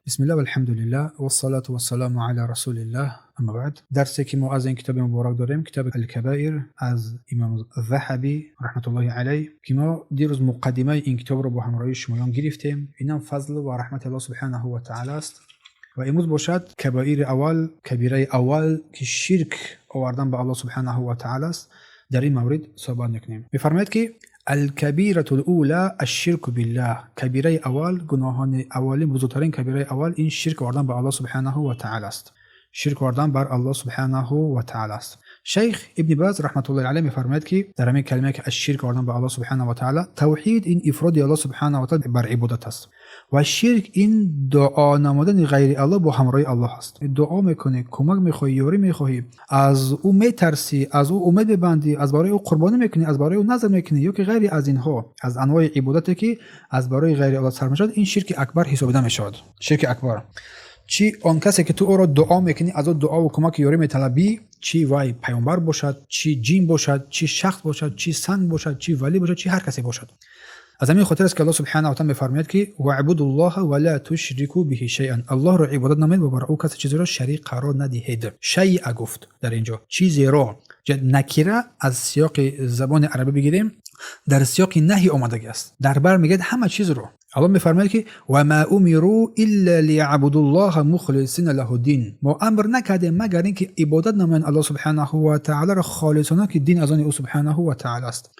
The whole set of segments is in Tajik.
Бисмиллаҳ, валҳамдулиллаҳ, вассалату вассаламу ала расулиллаҳ, амма баъд. Дарсе ки мо аз ин китоби муборак дорем, китоби Алкабаир аз имом Заҳабӣ раҳматуллоҳи алайҳ, ки мо дирӯз муқаддимаи ин китобро бо ҳамроҳии шумоён гирифтем. Инам фазлу ва раҳмати Аллоҳ субҳанаҳу ва таъала аст. Ва имрӯз бошад кабаири аввал, кабираи аввал, ки ширк овардан ба Аллоҳ субҳанаҳу ва таъала аст, дар ин маврид суҳбат мекунем. Мефармояд, ки алкабирату лула ашширку биллаҳ. Кабираи аввал, гуноҳони аввалин, бузургтарин кабираи аввал ин ширк овардан ба Аллоҳ субҳанаҳу ва таъала аст. Ширк овардан бар Аллоҳ субҳанаҳу ва таъала аст. Шайх Ибни Баз раҳматуллоҳи алайҳ мефармояд, ки дар ҳамин калимае ки ашширк овардан ба Аллоҳ субҳанаҳу ва таъала, тавҳид ин ифроди Аллоҳ субҳанаҳу ва таъала бар ибодат аст ва ширк ин дуо намудани ғайри Аллоҳ бо ҳамроҳии Аллоҳ аст. Дуо мекунӣ, кӯмак мехоҳӣ, ёрӣ мехоҳӣ, аз ӯ метарсӣ, аз ӯ умед мебандӣ, аз барои ӯ қурбонӣ мекунӣ, аз барои ӯ назр мекунӣ ё ки ғайри аз инҳо, аз анвои ибодате ки аз барои ғайри Аллоҳ сар мешавад, ин ширки акбар ҳисобида мешавад. Ширки акбар чӣ он касе ки ту ӯро дуо мекунӣ, аз ӯ дуову кӯмаки ёрӣ металабӣ, чӣ вай паёмбар бошад, чӣ ҷин бошад, чӣ шахс бошад, чӣ санг бошад, чӣ валӣ бошад, чӣ ҳар касе бошад. Аз ҳамин хотир аст, ки Аллоҳ субҳанаҳу ва таъала мефармояд, ки ваъбудуллоҳа ва ла тушрику биҳи шайъан. Аллоҳро ибодат намоед ва бар ӯ касе чизеро шарик қарор надиҳед. Шайъа гуфт дар инҷо, чизеро. Накира аз сиёқи забони арабӣ бигирем, дар сиёқи наҳи омадагӣ аст, дар бар мегӯяд ҳама чизро. Аллоҳ мефармояд, ки ва ма умиру илла лиябудуллоҳа мухлисина лаҳу дин. Мо амр накардем, магар ин ки ибодат намоянд Аллоҳ субҳанаҳу ва таъаларо холисона, ки дин аз они ӯ субҳанаҳу ва таъала аст.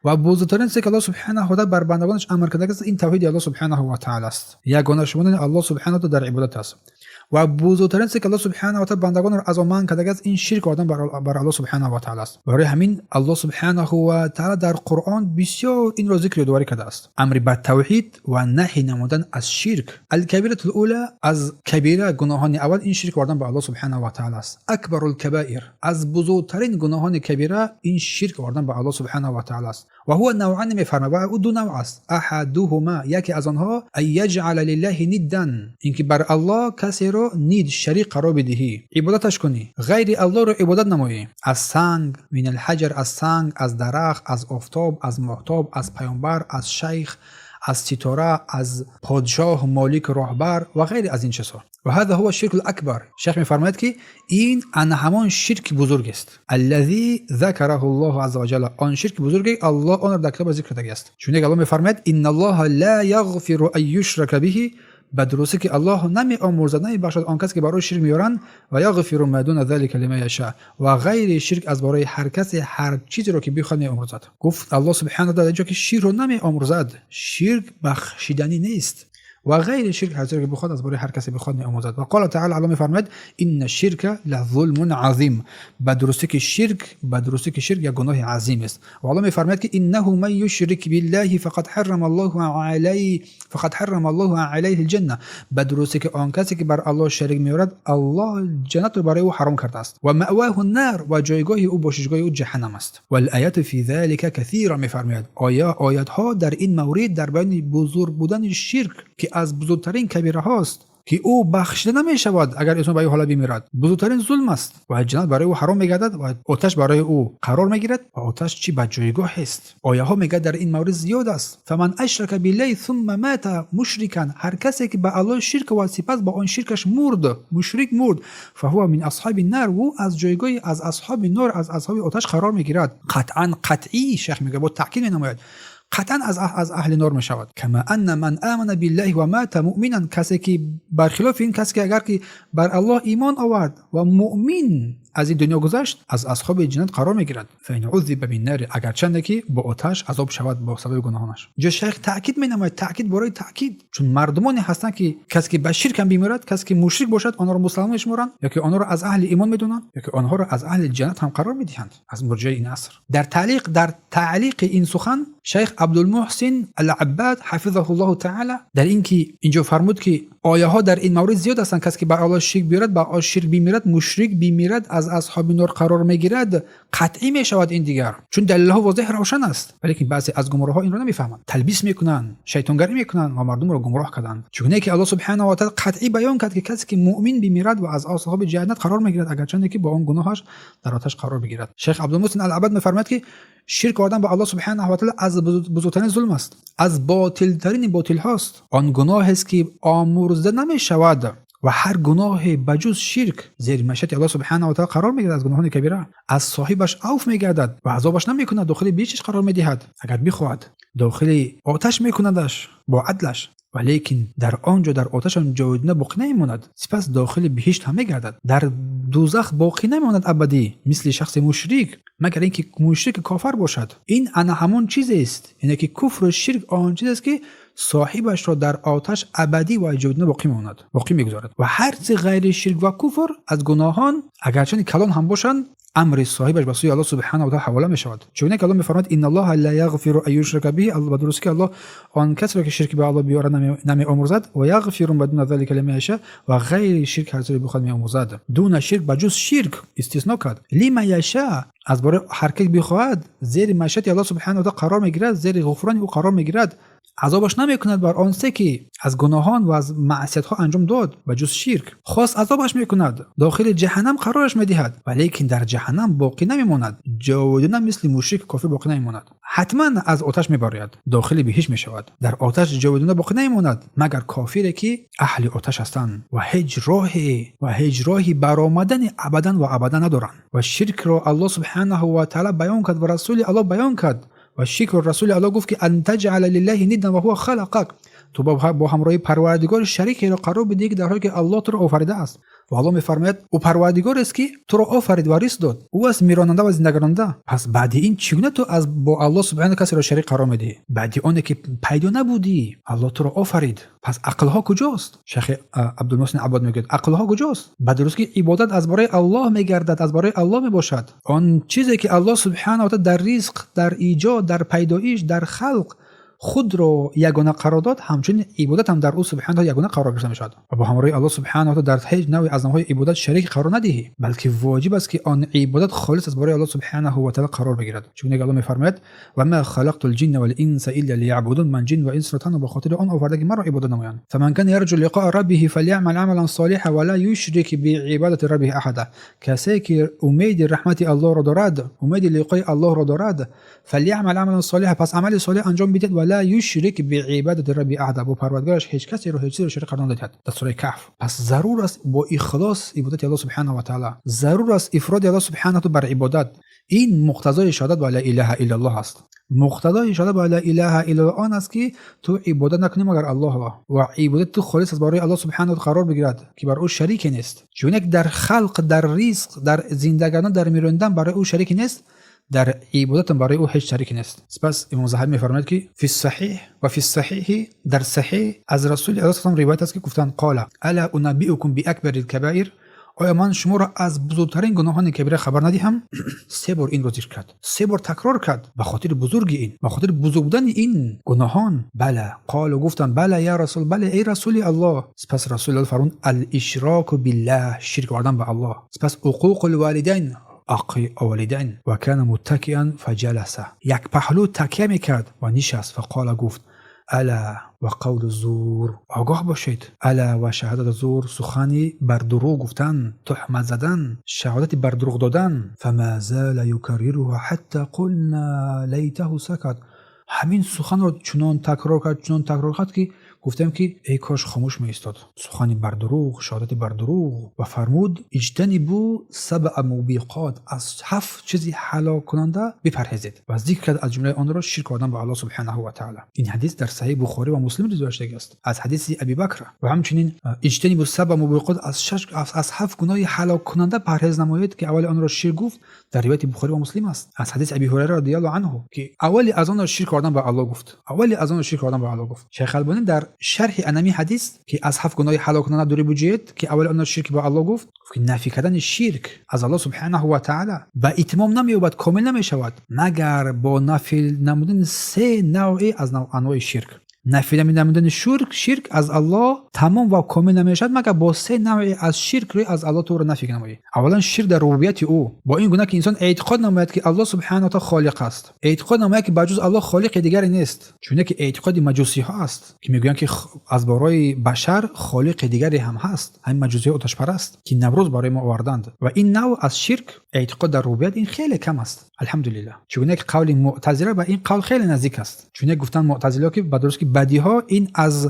Ва бузургтарин чизе ки Аллоҳ субҳанаҳу ва таъала бар бандагонаш амр кардааст, ин тавҳиди Аллоҳ субҳанаҳу ва таъала аст, ягона шумудани Аллоҳ субҳанаҳу ва таъала дар ибодат аст. Ва бузургтарин чизе ки Аллоҳ субҳанаҳу ва таъала бандагонро аз он манъ кардааст, ин ширк овардан бар Аллоҳ субҳанаҳу ва таъала аст. Барои ҳамин Аллоҳ субҳанаҳу ва таъала дар Қуръон бисёр инро зикр ёдоварӣ кардааст, амри ба тавҳид ва наҳи намудан аз ширк. Алкабирату лула, аз кабира гуноҳони аввал ин ширк овардан ба Аллоҳ субҳанаҳу ва таъала аст. Акбарул кабаир, аз бузургтарин гуноҳони кабира ин ширк овардан ба Аллоҳ субҳанаҳу ва таъала аст. Ва ҳува навъани мефармояд, ва ӯ ду навъ аст. Аҳадуҳума, яке аз онҳо, ан яҷъала лиллаҳи ниддан, ин ки бар Аллоҳ касеро нид, шарик қарор бидиҳӣ, ибодаташ кунӣ, ғайри Аллоҳро ибодат намоӣ. Аз санг, мин алҳаҷар, аз санг, аз дарахт, аз офтоб, аз моҳтоб, аз паёмбар, аз шайх, аз ситора, аз подшоҳ, молик, роҳбар ва ғайри аз ин чизҳо. Ва ҳаза ҳува ширку акбар. Шайх мефармояд, ки ин ана ҳамон ширки бузург аст, аллази закараҳу ллоҳу азза ваҷалла, он ширки бузурге Аллоҳ онро дар китоба зикр кардагиаст. Чунки Аллоҳ мефармояд: инналлоҳа ла яғфиру ан юшрака биҳи. Ба дурустӣ ки Аллоҳ намеомӯрзад, намебахшад он касе ки барои ширк меоранд, ва яғфиру ма дуна залика лиман яша, ва ғайри ширк аз барои ҳар касе ҳар чизеро ки бихоҳад меомӯрзад. Гуфт Аллоҳ субҳанаҳу дар инҷо, ки ширкро намеомӯрзад, ширк бахшиданӣ нест ва ғайри ширк ҳар чизеро ки бихоҳад, аз барои ҳар касе бихоҳад меомӯзад. Ва қола таъала, Аллоҳ мефармояд: инна ширка ла зулмун азим. Ба дурустӣ ки ширк, ба дурустӣ ки ширк як гуноҳи азим аст. Ва Аллоҳ мефармояд, ки иннаҳу ман юшрик биллаҳи фақад ҳаррама Аллоҳу алайҳи лҷанна. Ба дурустӣ ки он касе ки бар Аллоҳ шарик меорад, Аллоҳ ҷаннатро барои ӯ ҳаром кардааст. Ва маъваҳу нар, ва ҷойгоҳи ӯ, бошишгоҳи ӯ ҷаҳаннам аст. Валаяту фи залика касира. Мефармояд, оя оятҳо дар ин маврид, дар баёни бузург будани ширк, ки аз бузургтарин кабираҳост, ки ӯ бахшида намешавад, агар инсон ба ин ҳолат бимирад, бузургтарин зулм аст ва ҷаннат барои ӯ ҳаром мегардад ва оташ барои ӯ қарор мегирад. Ва оташ чӣ ба ҷойгоҳест! Ояҳо мегӯяд, дар ин маврид зиёд аст. Фаман ашрака биллаҳи сумма мата мушрикан, ҳар касе ки ба Аллоҳ ширк овард, сипас ба он ширкаш мурд, мушрик мурд, фаҳува мин асҳоби нар, ӯ аз ҷойгоҳи аз асҳоби нор, аз асҳоби оташ қарор мегирад. Қатъан, қатъӣ, шайх мегӯяд, бо таъкид менамояд, қатъан аз аҳли нор мешавад. Кама анна ман амана биллаҳи ва мата муъминан, касе ки бархилофи ин, касе ки агар ки бар Аллоҳ имон овард ва муъмин аз ин дунё гузашт, аз асҳоби ҷаннат қарор мегирад. Фаин узиба биннари, агарчанде ки бо оташ азоб шавад бо сабаби гуноҳонаш. Инҷо шайх таъкид менамояд, таъкид бораи таъкид, чун мардумоне ҳастанд, ки касе ки ба ширк ҳам бимирад, касе ки мушрик бошад, онҳоро мусалмон мешуморанд ё ки онҳоро аз аҳли имон медонанд, ё ки онҳоро аз аҳли ҷаннат ҳам қарор медиҳанд, аз мурҷиаи ин аср. Дар таълиқи ин сухан шайх Абдулмуҳсин Алаббад ҳафизаҳу ллоҳу таала дар ин ки инҷо фармуд, ки ояҳо дар ин маврид зиёд ҳастанд, касе ки бар Аллоҳ ширк биёрад, ба ширк бимирад, мушрик бимирад, аз аз асҳоби нор қарор мегирад, қатъӣ мешавад ин дигар, чун далелҳо возеҳ равшан аст. Валекин баъзе аз гумроҳҳо инро намефаҳманд, талбис мекунанд, шайтонгарӣ мекунанд ва мардумро гумроҳ карданд. Чуноне ки Аллоҳ субҳанаҳу ва таъала қатъӣ баён кард, ки касе ки муъмин бимирад ва аз асҳоби ҷаннат қарор мегирад, агарчанде ки бо он гуноҳаш дар оташ қарор бигирад. Шейх Абдулмуҳсин Ал-Абад мефармояд, ки ширк овардан ба Аллоҳ субҳанаҳу ва таъала аз бузургтарин зулм аст, аз ботилтарин ботилҳост. Он гуноҳест, ки омӯрзда намешавад ва ҳар гуноҳе ба ҷуз ширк зери машиати Аллоҳ субҳанаҳу ва таъала қарор мегирад. Аз гуноҳони кабира аз соҳибаш авф мегардад ва азобаш намекунад, дохили биҳишташ қарор медиҳад. Агар бихоҳад, дохили оташ мекунадаш бо адлаш, валекин дар он ҷо, дар оташам ҷовидона боқӣ намемонад, сипас дохили биҳишт ҳам мегардад. Дар дузах боқӣ намемонад абадӣ, мисли шахси мушрик, магар ин ки мушрик кофар бошад. Ин ана ҳамон чизест, яъне ки куфру ширк он чизест, ки соҳибашро дар оташ абадӣ ва ҷовидона боқӣ мемонад, боқӣ мегузорад. Ва ҳарчи ғайри ширк ва куфр аз гуноҳон, агарчанде калон ҳам бошанд, амри соҳибаш ба сӯи Аллоҳ субҳанаҳу ва таъала ҳавола мешавад. Чуноне ки Аллоҳ мефармояд: "Инналлоҳа ла яғфиру ан юшрака биҳи", ба дурустӣ ки Аллоҳ он касеро, ки ширк ба Аллоҳ биёрад, намеомӯрзад. "Ва яғфиру ма дуна залика лиман яша", ва ғайри ширк ҳар чизе бихоҳад, меомӯрзад. Дуна ширк, ба ҷуз ширк истисно кард. Лиман яша, аз бораи ҳар ке бихоҳад, зери машиати Аллоҳ субҳанаҳу ва таъала қарор мегирад, зери ғуфрони ӯ қарор мегирад. Азобаш намекунад бар он се ки аз гуноҳон ва аз маъсиятҳо анҷом дод ба ҷуз ширк. Хос азобаш мекунад, дохили ҷаҳаннам қарораш медиҳад, валекин дар ҷаҳаннам боқӣ намемонад ҷовидона, мисли мушрик кофир боқӣ намемонад. Ҳатман аз оташ мебарояд, дохили биҳишт мешавад. Дар оташ ҷовидона боқӣ намемонад, магар кофире, ки аҳли оташ ҳастанд ва ҳеҷ роҳе ва ҳеҷ роҳи баромадани абадан ва абадан надоранд. Ва ширкро Аллоҳ субҳанаҳу ва таъала баён кард ва Расули Аллоҳ баён кард. Ва ширкро Расули Аллоҳ гуфт, ки "ан таҷъала лиллаҳи ниддан ва ҳува халақак", ту бо ҳамроҳии Парвардигор шарикеро қарор бидиҳӣ, ки дар ҳоле ки Аллоҳ туро офаридааст. Ва Аллоҳ мефармояд: ӯ Парвардигорест, ки туро офарид ва ризқ дод, ӯ аст миронанда ва зиндагонанда. Пас баъди ин чӣ гуна ту аз бо Аллоҳ субҳана касеро шарик қарор медиҳӣ? Баъди оне ки пайдо набудӣ, Аллоҳ туро офарид. Пас ақлҳо куҷост? Шайхи Абдулмуҳсин Аббод мегӯяд: ақлҳо куҷост? Ба дуруст ки ибодат аз бораи Аллоҳ мегардад, аз бораи Аллоҳ мебошад. Он чизе ки Аллоҳ субҳана ва таала дар ризқ, дар иҷод, дар пайдоиш, дар халқ худро ягона қарор дод, ҳамчунин ибодат ҳам дар ӯ субҳана ягона қарор гирифта мешавад. Ва бо ҳамроҳии Аллоҳ субҳана ва дар ҳеҷ навъе аз навъҳои ибодат шарик қарор надиҳӣ, балки воҷиб аст, ки он ибодат холис аз бораи Аллоҳ субҳанаҳу ва таала қарор бигирад. Чунки Аллоҳ мефармояд: "Ва ма халақту лҷинна вал инса илла лияъбудун", ман ҷин ва инсро танҳо ба хотири он офарда, ки маро ибодат намоянд. "Фаман кана ярҷу лиқоа раббиҳи фалйаъмал амалан солиҳа ва ла юшрик биибадати раббиҳи аҳада". Касе ки умеди раҳмати Аллоҳро дорад, умеди лиқои Аллоҳро дорад, "фалйаъмал амалан солиҳа", пас амали солеҳ анҷом бидиҳад, "ва ла юшрик биибадати рабби аҳада", бо Парвардигараш ҳеҷ касеро, ҳеҷ чизеро шарик қарор надиҳад. Дар сураи Каҳф. Пас зарур аст бо ихлос ибодати Аллоҳ субҳанаҳу ва таала, зарур аст ифроди Аллоҳ субҳанаҳу бар ибодат. Ин муқтазои шаҳодат ба ла илаҳа иллаллоҳ аст. Муқтадои шаҳодат ба ла илаҳа иллаллоҳ он аст, ки ту ибодат накунӣ, магар Аллоҳро, ва ибодати ту холис аз барои Аллоҳ субҳанаҳу қарор бигирад, ки бар ӯ шарике нест. Чунек дар халқ, дар ризқ, дар зинда кардан, дар мирондан барои ӯ шарике нест, дар ибодатам барои ӯ ҳеҷ шарике нест. Сипас Имом Заҳабӣ мефармояд, ки фи саҳиҳ ва фи саҳиҳи, дар саҳиҳ аз Расули Аллоҳ ривоят аст, ки гуфтанд: "Қола ала унаббиукум биакбари лкабаир", оё ман шуморо аз бузургтарин гуноҳони кабира хабар надиҳам? Се бор инро зикр кард, се бор такрор кард, ба хотири бузурги ин, ба хотири бузург будани ин гуноҳон. "Бала", қолу, гуфтанд: "Бала, я расул", бале, эй Расули Аллоҳ. Сипас Расули Аллоҳ фармуд: "Ал ишроку биллаҳ", ширк овардан ба Аллоҳ. Сипас "уқуқу лвалидайн", ҳаққи волидайн. "Ва кана муттакиан фаҷаласа", як паҳлӯ такя мекард ва нишаст. "Фақола", гуфт: "Ала ва қавлу зур", огоҳ бошед, "ала ва шаҳодату зур", сухани бар дурӯғ гуфтан, туҳмат задан, шаҳодати бар дурӯғ додан. "Фама зала юкаррируҳа ҳатта қулна лайтаҳу сакат". Ҳамин суханро чунон такрор кард, чунон такрор кард, ки гуфтем, ки эй кош хомӯш меистод. Сухани бар дурӯғ, шаҳодати бар дурӯғ. Ва фармуд: "Иҷтанибу сабъа мубиқот", аз ҳафт чизи ҳалоккунанда бипарҳезед. Ва зикр кард аз ҷумлаи онро ширк овардан ба Аллоҳ субҳанаҳу ва таала. Ин ҳадис дар Саҳиҳи Бухорӣ ва Муслим ривоят шудагиаст аз ҳадиси Аби Бакр. Ва ҳамчунин "иҷтанибу сабъа мубиқот", аз шаш, аз ҳафт гуноҳи ҳалоккунанда парҳез намоед, ки аввали онро ширк гуфт, дар ривояти Бухорӣ ва Муслим аст аз ҳадиси Аби Ҳурайра радиаллоҳу анҳу, ки аввали аз онро ширк овардан ба Аллоҳ гуфт, аввали аз онро ширк овардан ба Аллоҳ гуфт. Шайх Албонӣ дар шарҳи анами ҳадис, ки аз ҳафт гуноҳи ҳалоккунанда дурӣ буҷӯед, ки аввали онро ширк ба Аллоҳ гуфт, гуфт ки нафӣ кардани ширк аз Аллоҳ субҳанаҳу ва таала ба итмом намеёбад, комил намешавад, магар бо нафӣ намудани се навъе аз анвои ширк. Нафи намудани ширк аз Аллоҳ тамом ва комил намешавад, магар бо се навъи аз ширк рӯй аз Аллоҳ туро нафи намоӣ. Аввалан, ширк дар рубубияти ӯ, бо ин гуна ки инсон эътиқод намояд, ки Аллоҳ субҳанаҳу ва таъала холиқ аст, эътиқод намояд, ки ба ҷуз Аллоҳ холиқи дигаре нест, чуне ки эътиқоди маҷусиҳо аст, ки мегӯянд, ки аз борои башар холиқи дигаре ҳам ҳаст. Ҳамин маҷусиҳо оташпараст, ки Наврӯз барои мо оварданд. Ва ин навъ аз ширк, эътиқод дар рубубият, ин хеле кам аст, алҳамдулиллаҳ. Чуне ки қавли муътазила ба ин қавл хеле наздик аст. Чуне гуфтанд муътазилиҳо, ки ба дуруст ки бадиҳо ин аз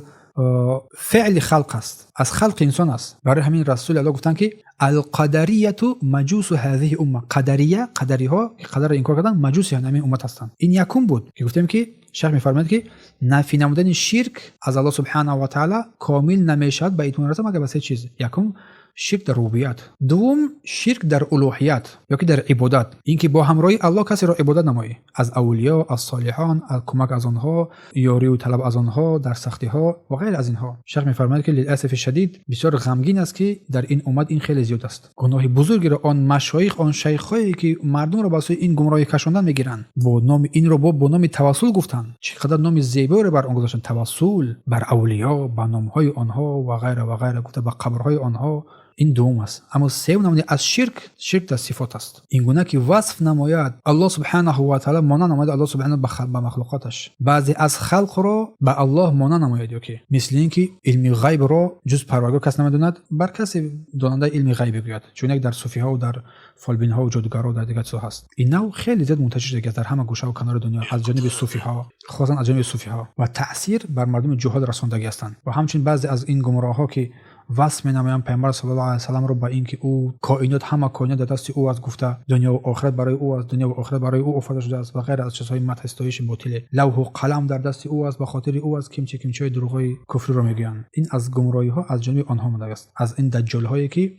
феъли халқ аст, аз халқи инсон аст. Барои ҳамин Расули Аллоҳ гуфтанд, ки алқадарияту маҷусу ҳазиҳи умма. Қадария, қадариҳо, ки қадарро инкор карданд, маҷуси ҳамин уммат ҳастанд. Ин якум буд, ки гуфтем, ки шайх мефармояд, ки нафи намудани ширк аз Аллоҳ субҳанаҳу ва таъала комил намешавад, ба итмом расад, магар ба се чиз. Якум, ширк дар рубубият. Дуввум, ширк дар улуҳият ёки дар ибодат, ин ки бо ҳамроҳии Аллоҳ касеро ибодат намоӣ аз авлиё, аз солиҳон, аз кӯмак аз онҳо, ёрию талаб аз онҳо дар сахтиҳо ва ғайр аз инҳо. Шайх мефармояд, ки лиласафи шадид, бисёр ғамгин аст, ки дар ин уммат ин хеле зиёд аст. Гуноҳи бузургеро он машоих, он шайхҳое, ки мардумро ба сӯи ин гумроҳӣ кашондан мегиранд, бо номи инро бо номи тавассул гуфтанд. Чӣ қадар номи зебоеро бар он гузоштанд: тавассул бар авлиё, ба номҳои онҳо ва ғайра ва ғайра гуфта, ба қабрҳои онҳо. Ин дуввум аст. Аммо сеюм намуди аз ширк, ширк дар сифот аст. Ин гуна ки васф намояд Аллоҳ субҳанаҳу ва таъала, монанд намояд Аллоҳ субҳана ба махлуқоташ, баъзе аз халқро ба Аллоҳ монанд намояд, ёки мисли ин ки илми ғайбро ҷуз Парвардигор кас намедонад, бар касе донандаи илми ғайб бигӯяд, чун як дар суфиҳо, дар фолбинҳо, ҷодугарҳо, дар дигар чизҳо ҳаст. Ин нав хеле зиёд мунташир шудагиаст дар ҳама гӯшаву канори дунё аз ҷониби суфиҳо, хусусан аз ҷониби суфиҳо, ва таъсир бар мардуми ҷуҳол расондагӣ ҳастанд. Ва ҳамчунин баъзе аз ин гумроҳҳо, ки васф менамоянд Пайғамбар саллаллоҳу алайҳи васалламро ба ин ки ӯ коинот, ҳама коинот дар дасти ӯ аст гуфта, дунёву охират барои ӯ аст, дунёву охират барои ӯ офарида шудааст ва ғайр аз чизҳои мадҳи ситоиши ботиле, лавҳу қалам дар дасти ӯ аст, ба хотири ӯ аст, кимчи кимчиҳои дурӯғҳои куфриро мегӯянд. Ин аз гумроҳиҳо аз ҷониби онҳо омадааст, аз ин даҷҷолҳое, ки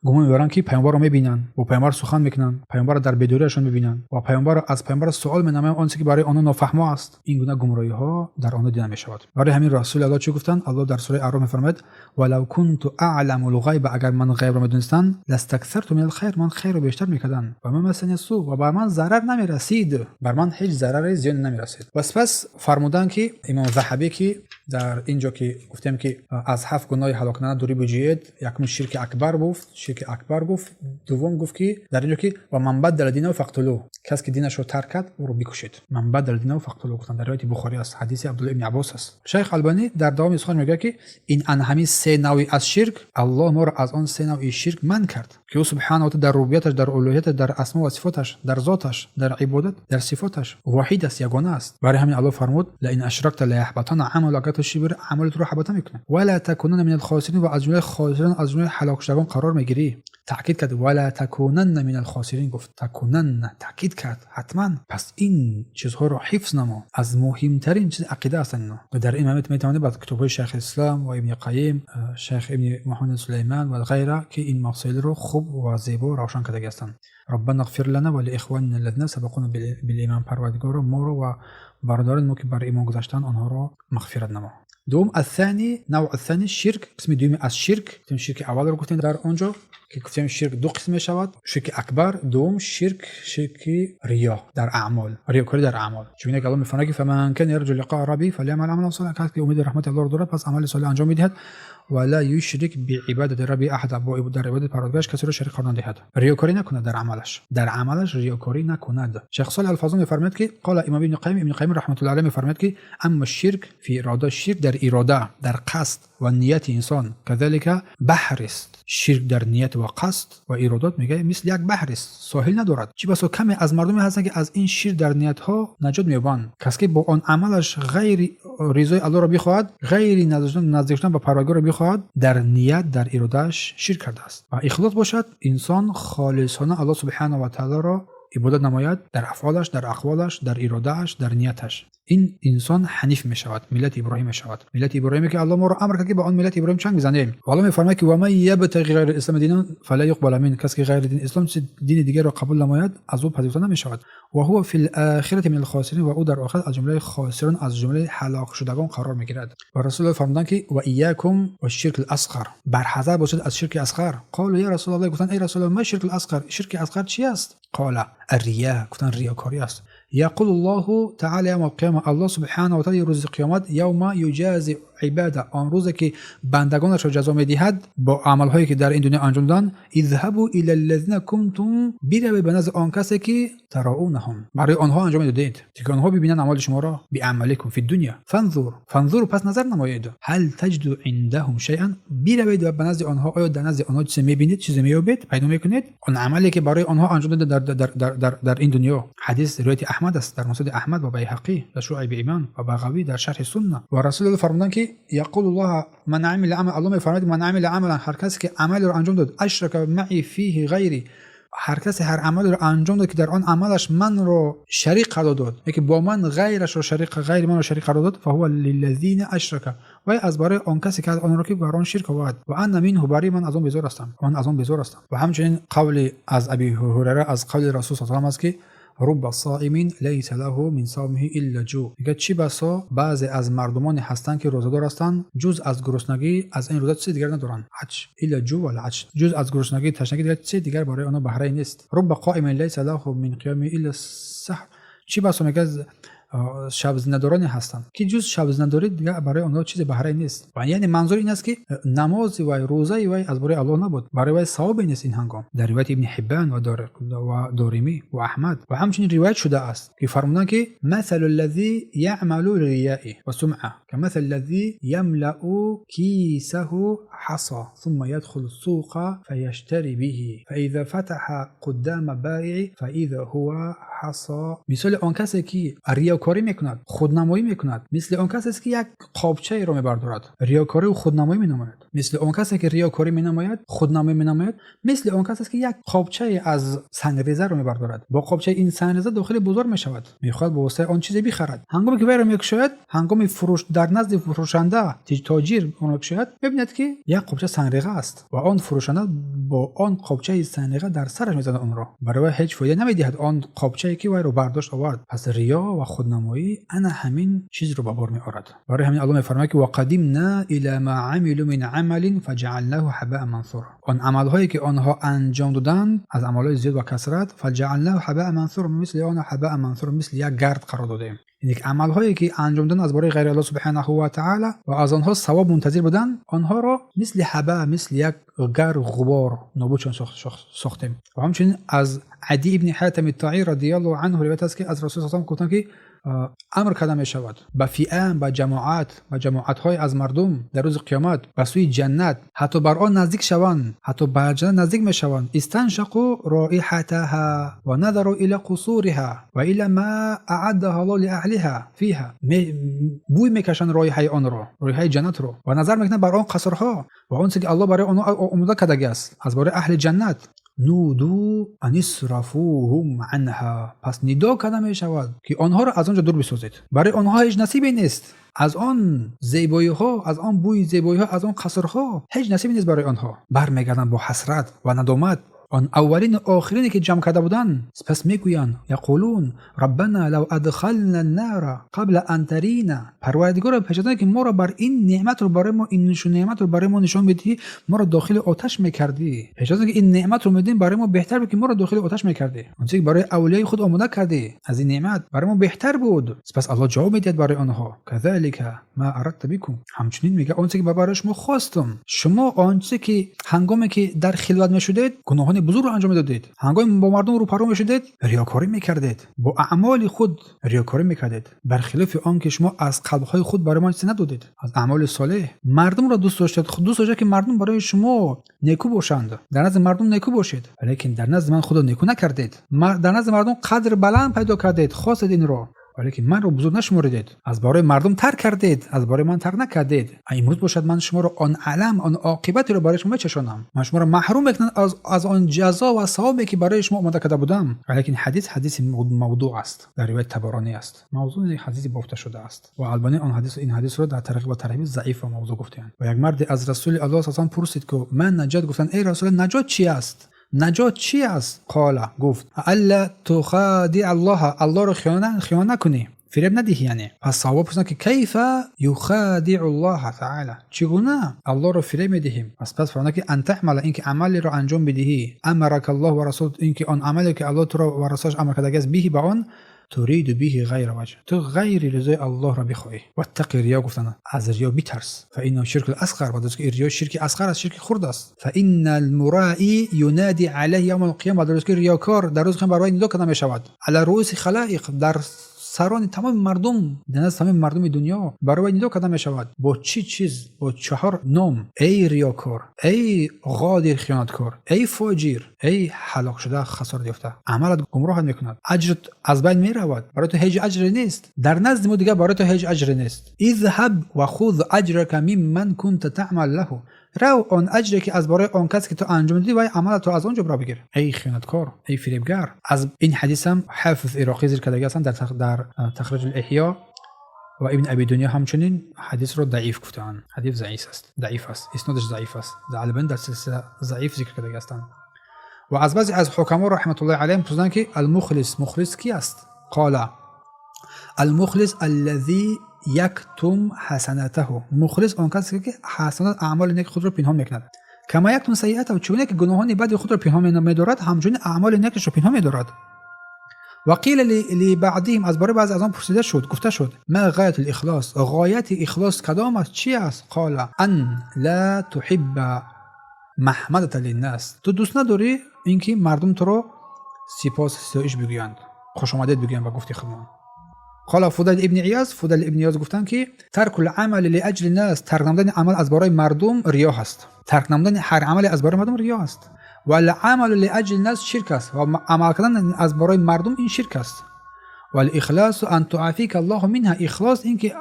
гумон мебаранд, ки пайғамбарро мебинанд, бо пайғамбар сухан мекунанд, пайғамбарро дар бедориашон мебинанд ва пайғамбарро аз пайғамбар суол менамоянд он чизе, ки барои онҳо нофаҳмо аст. Ин гуна гумроҳиҳо дар онҳо дида мешавад. Барои ҳамин Расули Аллоҳ чӣ гуфтанд? Аллоҳ дар сураи Аъроф мефармояд: валав кунту аъламул ғайба, агар ман ғайбро медонистам, ластаксарту минал хайр, ман хайрро бештар мекардам, ва ма массани су, ва бар ман зарар намерасид, бар ман ҳеҷ зараре зиёне намерасид. Ва сипас фармуданд, ки имом Заҳабӣ, ки дар ин ҷо ки гуфтем, ки аз ҳафт гуноҳи ҳалоккунанда дурӣ биҷӯед, якум ширки акбар гуфт, ширки акбар гуфт. Дуввум гуфт, ки дар ин ҷо ки ва ман баддала динаҳу фақтулӯ, кас ки динашро тарк кард, ӯро бикушед. Ман баддала динаҳу фақтулӯ гуфтанд, дар ривояти Бухорӣ аст, ҳадиси Абдулло ибни Аббос аст. Шайх Албанӣ дар давоми сухан мегӯяд, ки ин ан ҳамин се навъи аз ширк, Аллоҳ моро аз он се навъи ширк манъ кард, ки ӯ субҳанаҳу ва таъала дар рубубияташ, дар улуҳияташ, дар асмо ва сифоташ, дар зоташ, дар ибодат, дар сифоташ воҳид аст, ягона аст. Барои ҳамин Аллоҳ фармуд: лаин ашракта лаяҳбатанна амалу, агар ту ширк бирӣ, амали туро ҳабата мекунад, вала такунанна минал хосирин, ва аз ҷумлаи хосирин, аз ҷумлаи ҳалокшудагон қарор мегирӣ. Таъкид кард: вала такунанна минал хосирин гуфт, такунанна таъкид кард, ҳатман. Пас ин чизҳоро ҳифз намо, аз муҳимтарин чиз ақида ҳастанд ино. Ва дар ин момент метавонед ба китобҳои Шайхи Ислом ва Ибни Қайим, Шайх Ибни Муҳаммад Сулайман ва ғайра, ки ин масоилро хуб ва зебо равшан кардагӣ ҳастанд. Раббана ғфир лана ва лиихванина аллазина сабақуна билиман. Парвардигоро, моро ва бародарони мо, ки бар имон гузаштанд, онҳоро мағфират намо. Дуввум, аthani, навъ athani ширк, қисми дуюми аз ширк. Гуфтем, ширки аввалро гуфтем дар он ҷо, ки гуфтем, ширк ду қисм мешавад: ширки акбар. Дуввум ширк, ширки риё дар аъмол, риёкорӣ дар аъмол. Чунки Аллоҳ мефармояд, ки фаман кана ярҷу лиқоа раббиҳи фалйаъмал амалан солиҳан, кас ки умеди раҳмати Аллоҳро дорад, пас амали солеҳ анҷом медиҳад, ва ла юшрик биибадати раббиҳи аҳада, бо дар ибодати Парвардигараш касеро шарик қарор надиҳад, риёкорӣ накунад дар амалаш, дар амалаш риёкорӣ накунад. Шайх Солиҳ Алфавзон мефармояд, ки қола имом Ибни Қайим, Ибни Қайим раҳматуллоҳи алайҳ мефармояд, ки амма ширк фи ирода, ширк дар ирода, дар қасд ва нияти инсон, казалика баҳр аст. Ширк дар ният ва қасд ва иродот, мегӯяд, мисли як баҳр аст, соҳил надорад. Чӣ басо каме аз мардуме ҳастанд, ки аз ин ширк дар ниятҳо наҷот меёбанд. Кас ки бо он амалаш ғайри ризои Аллоҳро бихоҳад, ғайри наздик шудан ба Парвардигорро бихоҳад, дар ният, дар иродааш ширк кардааст. Ва ихлос бошад, инсон холисона Аллоҳ субҳанаҳу ва таолоро ибодат намояд дар афъолаш, дар ақволаш, дар иродааш, дар нияташ, ин инсон ҳаниф мешавад, миллати Иброҳим мешавад. Миллати Иброҳиме, ки Аллоҳ моро амр кард, ки ба он миллати Иброҳим чанг бизанем. Ва Аллоҳ мефармояд, ки ва ман ябтағи ғайра ислами динан фала юқбала мин, кас ки ғайри дини ислом дини дигарро қабул намояд, аз ӯ пазируфта намешавад, ва ҳува фил охирати минал хосирин, ва ӯ дар охират аз ҷумлаи хосирон, аз ҷумлаи ҳалокшудагон қарор мегирад. Ва Расулуллоҳ фармуданд, ки ва иякум ва ширкил асғар, барҳазар бошед аз ширки асғар. Қолу я Расулаллоҳ, гуфтанд: эй Расулаллоҳ, ма ширкил асғар, ширки асғар чи аст? Қола аррия, гуфтанд, риёкорӣ аст. يقول الله تعالى يوم القيامة، الله سبحانه وتعالى روز قیامت، يوم يجازي عباده، آن روزی که بندگانش را جزا میدهد با عملهایی که در این دنیا انجام دادن، اذهبوا الى الذين كنتم، بروید به نزد آن کسی که تراؤنهم، برای آنها انجام دادید که آنها ببینند اعمال شما را، بعملكم في الدنيا، فانظر فانظر، پس نظر نمایید، هل تجد عندهم شيئا، بروید به نزد آنها، آیا در نزد آنها چیزی میبینید، چیزی مییابید، پیدا میکنید آن عملی که برای آنها انجام دادید در این دنیا. حدیث روایت احمد است در مسند احمد و بیهقی در شعب ایمان و بغوی در شرح سنة. و رسول الله فرمودند که یقول الله من عمل عمل، الله میفرماید من عمل عملا، هر کسی که عمل را انجام داد، اشرك معي فيه غیری، هر کسی هر عمل را انجام داد که در آن عملش من رو شریک قرار داد، یکی با من غیرش رو شریک، غیر من رو شریک قرار داد، فهو للذین اشرك، و از برای آن کسی که آن را که بر آن شرک آورد، و انا منه برای من از آن بیزار هستم، من از آن بیزار هستم. و همچنین قول از ابی هریره از قول رسول صلی الله علیه و است که رب صائم ليس له من صومه الا جوع، میگه چی بسا بعضی از مردمانی هستند که روزه‌دار هستند، جز از گرسنگی از این روزه چیز دیگر ندارند، عطش الا جوع ولا عطش، جز از گرسنگی تشنگی دیگر چیز دیگر برای آنها بهره نیست. رب قائم ليس له من قيامه الا السهر، چی بسا میگه شب زنده‌دارانی هستند که جز شب زنده‌داری دیگر برای آنها چیز بهره نیست. و یعنی منظور این است که نماز و روزه وی از برای الله نبود، برای وی ثوابی نیست این هنگام. در روایت ابن حبان و دارمی و احمد و همچنین روایت شده است که فرمودند که مثل الذي يعمل للرياء وسمعه كمثل الذي يملأ كيسه حصى ثم يدخل السوق فيشتري به فإذا فتح قدام بائع فإذا هو حصى. مثال آن کسی که ریاکاری میکند، خودنمایی میکند، مثل آن کسی است که یک قابچه را میبردارد، ریاکاری و خودنمایی مینماید. مثل آن کسی که ریاکاری مینماید، خودنمایی مینماید، مثل آن کسی است که یک قابچه از سنگریزه را میبردارد، با قابچه این سنگریزه داخل بازار میشود، میخواهد با واسطه آن چیزی بخرد. هنگامی که وی را میکشاید، هنگامی فروش در نزد فروشنده تاجر آن را میکشاید، میبیند که یک قابچه سنگریزه است و آن فروشنده با آن قابچه سنگریزه در سرش میزند آن را، برای هیچ فایده نمیدهد آن قابچه که وی را برداشت آورد. پس ریا و خودنمایی انا همین چیز رو به بار می آورد. برای همین الله میفرماید که وقدمنا الى ما عملوا من عمل فجعلناه هباء منثورا، آن عملهایی که آنها انجام دادند از عملهای زیاد و کثرت، فجعلناه هباء منثورا، مثل آن هباء منثورا، مثل یک گرد قرار دادیم. یعنی عملهایی که انجام دادن از برای غیر الله سبحانه و تعالی و از آنها ثواب منتظر بودن، آنها را مثل هبا، مثل یک گرد غبار نابودشان ساختیم. و همچنین از عدی ابن حاتم الطائی رضی الله عنه روایت است که از رسول الله صلی الله علیه و آله گفتند که امر کرده می شود به فئام، به جماعت، به جماعت های از مردم در روز قیامت به سوی جنت، حتی بر آن نزدیک شوند، حتی به جنت نزدیک می شوند، استنشقوا رائحتها و نظروا الى قصورها و الى ما اعدها الله لاهلها فيها، بوی میکشند رایحه آن را، رایحه جنت را، و نظر میکنند بر آن قصرها و آن چیزی که الله برای آنها آماده کرده است از برای اهل جنت. نودوا ان اصرفوهم عنها، پس ندا کرده می شود که آنها را از آنجا دور بسازید، برای آنها هیچ نصیبی نیست از آن زیبایی ها، از آن بوی زیبایی ها، از آن قصرها هیچ نصیبی نیست برای آنها. برمیگردند با حسرت و ندامت آن اولین و آخرینی که جمع کرده بودند. پس میگویند یقولون ربنا لو ادخلنا النار قبل ان ترینا، پروردگارا پیش از آن که ما را بر این نعمت رو برای ما، این نشون نعمت رو برای ما نشان بدی، ما را داخل آتش میکردی. پیش از آن که این نعمت رو میدیم برای ما بهتر بود که ما را داخل آتش میکردی. آنچه که برای اولیای خود آماده کردی از این نعمت برای ما بهتر بود. پس الله جواب میدهد برای آنها کذلک ما اردت بكم، همچنین میگه آنچه که برای شما خواستم، شما آنچه که هنگامی که در خلوت میشدید گناهان بزرگ رو انجام میدادید، هنگامی با مردم روپرو میشدید ریاکاری میکردید، با اعمال خود ریاکاری میکردید، برخلاف آن که شما از قلبهای خود برای ما چیزی ندادید از اعمال صالح. مردم را دوست داشتید، دوست داشتید که مردم برای شما نیکو باشند، در نزد مردم نیکو باشید، ولیکن در نزد من خدا نیکو نکردید. در نزد مردم قدر بلند پیدا کردید، خواستید این را، ولیکن من رو بزرگ نشمردید، از برای مردم ترک کردید، از برای من ترک نکردید. امروز باشد من شما رو آن علم، آن عاقبت رو برای شما میچشانم، من شما رو محروم میکنم از آن جزا و ثوابی که برای شما آماده کرده بودم. ولیکن حدیث حدیث موضوع است، در روایت طبرانی است، موضوع حدیث بافته شده است و البانی آن حدیث، این حدیث رو در ترغیب و ترهیب ضعیف و موضوع گفتند. و یک مرد از رسول الله صلی الله علیه و آله پرسید که من نجات، گفتند ای رسول نجات چی است؟ نجات چی است؟ قال، گفت الا تخادع الله، الله رو خیانت نکنی، فریب ندهی. یعنی پس صحابه پرسیدند که کیف یخادع الله تعالی، چگونه الله رو فریب میدهیم؟ پس فرمودند که ان تعمل، اینکه عملی رو انجام بدهی، امرک الله و رسول، اینکه آن عملی که الله تو رو و رسولش امر کرده است، به با آن تريد به غير وجه، تو غیر رضای الله را بخواهی. واتق الریا گفتن از ریا بترس، فإنه شرک الاصغر، و درست که ریا شرک اصغر است، شرک خرد است. فإن المرائي ينادي عليه يوم القيامة، درست که ریاکار در روز قیامت برای ندا کرده میشود، علی رؤوس خلائق، در سران تمام مردم، در نزد تمام مردم دنیا برای ندا کرده میشود. با چی چیز؟ با چهار نام: ای ریاکار، ای غادر خیانتکار، ای فاجر، ای هلاک شده، خسارت یافته. عملت گمراهت میکند، اجرت از بین میرود، برای تو هیچ اجری نیست در نزد ما، دیگه برای تو هیچ اجری نیست. اذهب و خذ اجرك ممن كنت تعمل له، رو آن اجری که از برای آن کس که تو انجام دادی و عملت تو از آنجا برو بگیر، ای خیانتکار، ای فریبگر. از این حدیث هم حافظ عراقی ذکر کرده هستند در تخریج الاحیا و ابن ابی دنیا همچنین حدیث رو ضعیف گفتند. حدیث ضعیف است، ضعیف است، اسنادش ضعیف است. غالبا در سلسله ضعیف ذکر کرده هستند. و از بعضی از حکما رحمت الله علیهم پرسیدند که المخلص، مخلص کی است؟ قال المخلص الذي یکتم حسناته، مخلص آن کسی که حسنات، اعمال نیک خود را پنهان میکند. کما یکتم سیئاته، چگونه که گناهان بد خود را پنهان میدارد، همچنین اعمال نیکش را پنهان میدارد. و قیل لبعضهم، از برای بعضی از آن پرسیده شد، گفته شد: ما غایت الاخلاص؟ غایت اخلاص کدام است؟ چی است؟ قال ان لا تحب محمدة للناس، تو دوست نداری اینکه مردم تو را سپاس، ستایش بگویند، خوش آمدید بگویند به گفته خودمان. قال فضیل ابن عیاض، فضیل ابن عیاض گفتند که ترک العمل لاجل الناس، ترک نمودن عمل از برای مردم ریا هست. ترک نمودن هر عملی از برای مردم ریا است. و العمل لاجل الناس شرک است، و عمل کردن از برای مردم این شرک است. و الاخلاص ان تعافیک الله منها، اخلاص این که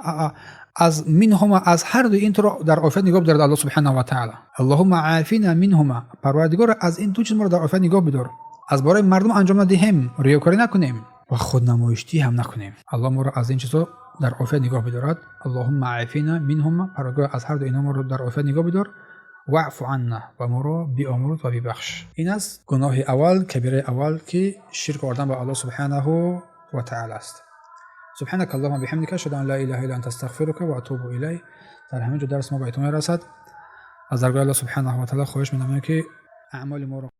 از منهما، از هر دو این تو را در عافیت نگاه بدارد الله سبحانه و تعالی. اللهم عافنا منهما، پروردگار از این دو چیز ما را در عافیت نگاه بدار. از برای مردم انجام ندهیم، ریاکاری نکنیم و خودنمایشتی هم نکنیم. الله ما را از این چیزا در عافیت نگاه بدارد. اللهم عافنا منهما، پروردگار از هر دو اینا ما را در عافیت نگاه بدار. واعف عنا، و ما را بیامرز و ببخش. این است گناه اول، کبیره اول که شرک آوردن به الله سبحانه و تعالی است. سبحانك اللهم بحمدك اشهد ان لا اله الا انت استغفرك و اتوب الیک. در همین جا درس ما به اتمام رسد. از درگاه الله سبحانه و تعالی خواهش می‌نمایم که اعمال ما را